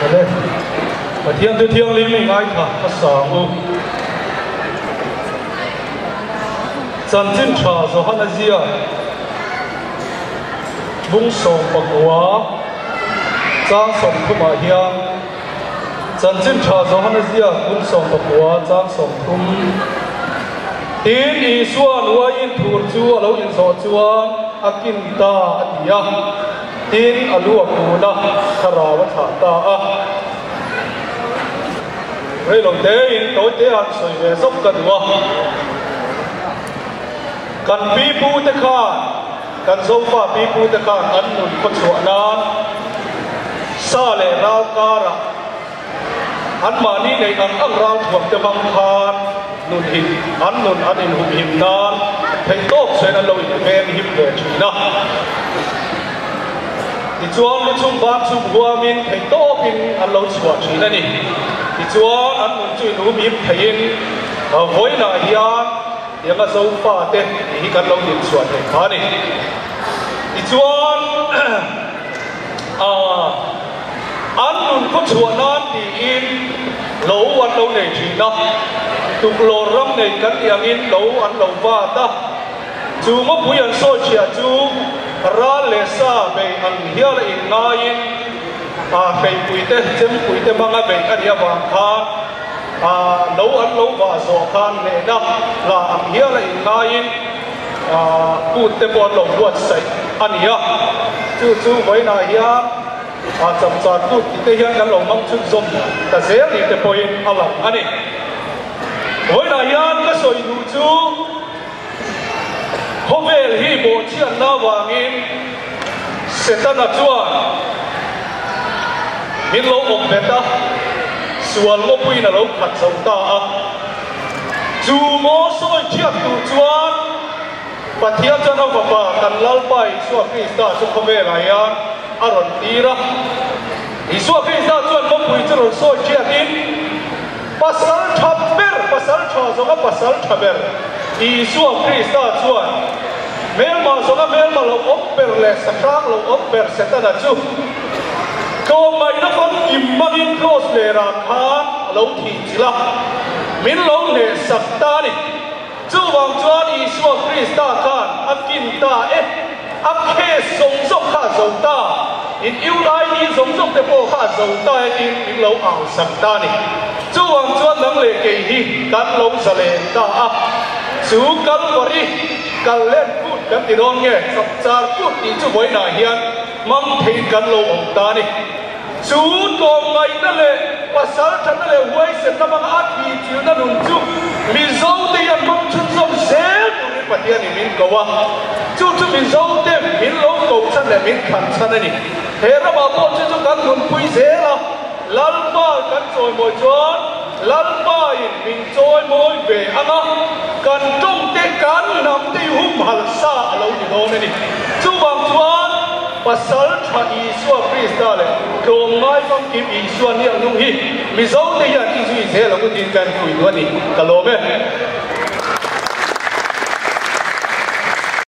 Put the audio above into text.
Awle, Pathian thu thianghlim i ngaithla hmasa ang u. Chanchin tha Johana ziak bung 19 chang 30 ah hian Chanchin tha Johana ziak bung 19 chang 30 Tin, Isua'n uaiin thur chu a lo inzawh chuan a kin ta a ti a. Tin, a lu a kun a, thlarau a thlah ta a. Reilo tein tawi te han sawi ve zawk ka duh a. Kan pi pu te khan, kan Zofa pi pu te khan an nun khawchhuah nan sa leh ral karah anmahni neih ang ang ral thuam te hmang khan nun hi an nun an inhumhim nan theihtawp chuan an lo inveng him ve thin a. Tichuan lu chung ban chung huamin theihtawpin an lo chhuah thin a ni. Tichuan an nun chu inhumhim theiin vawiinah hian tianga Zofa te tih hi kan lo dinchhuah theih kha a ni. Tichuan aah. An nun khaw chhuah nan tiin lo an lo nei thin a, tuklawr ram nei kan nih angin lo an lo vat a. Chu ngawpui an sawi chhia chu ral leh sa bei ang hial a inngaiin a hreipui te, chempui te hmanga bei a nih avang khan a lo an lo vah zawh khan hnehna hla ang hial a inngaiin a kut te pawh an lo buatsaih a ni a. Chu chu vawiinah hian. A chapchar tut tih te hian kan lo hmang chhunzawm ta zel ni te pawhin a lang a ni. Vawiinah hian ka sawi duh chu khawvel hi bawhchhiatna avangin Setana chuan min lo awp bet a, sual ngawpuiin a lo khat zo ta a. Chu maw sawi chhiat tur chuan Pathian chuan a Fapa kan Lalpa Isua Krista chu khawvelah hian a rawn tir a. Isua Krista chuan mawpui chu rawn sawi thiatin, Pasal tha ber, pasal tha zawnga pasal tha ber Isua Krista chuan hmelma zawnga hmelma lo awm ber leh sahrang lo awm ber Setana chu tlawmngaihna famkim hmangin kraws lerah khan a lo thih chilh a, min lo hnehsak ta a ni. Chuvang chuan Isua Krista khan a kin ta e, a case zawng zawng kha a zo ta, in UID zawng zawng te pawh kha a zo ta e tiin min lo au sak ta a ni. Chuvang chuan nang leh kei hi kan lo zalen ta a, chu Kalvari kal len kut kan ti dawn nge, chapchar kut tih chu vawiinah hian hmang theiin kan lo awm ta a ni. Chu tlawmngaihna leh pasal thatna leh huaisenna hmanga a thihchilhna nun chu Mizote hian hmang chhunzawm zel turin Pathianin min ko a, chu chu Mizote min lo ko chhan leh min thlan chhan a ni. He ramah pawh chu chu kan nunpui zel a, Lalpa kan chawimawi chuan Lalpain min chawimawi ve ang a, kan tawngte kan hnamte i humhalh sa a lo ni dawn a ni. Chuvang chuan. Pasal tha Isua Krista leh tlawmngai famkim Isua niak nung hi Mizote hian i zui zel ang u tiin ka en pui duh a ni. Ka lawm e.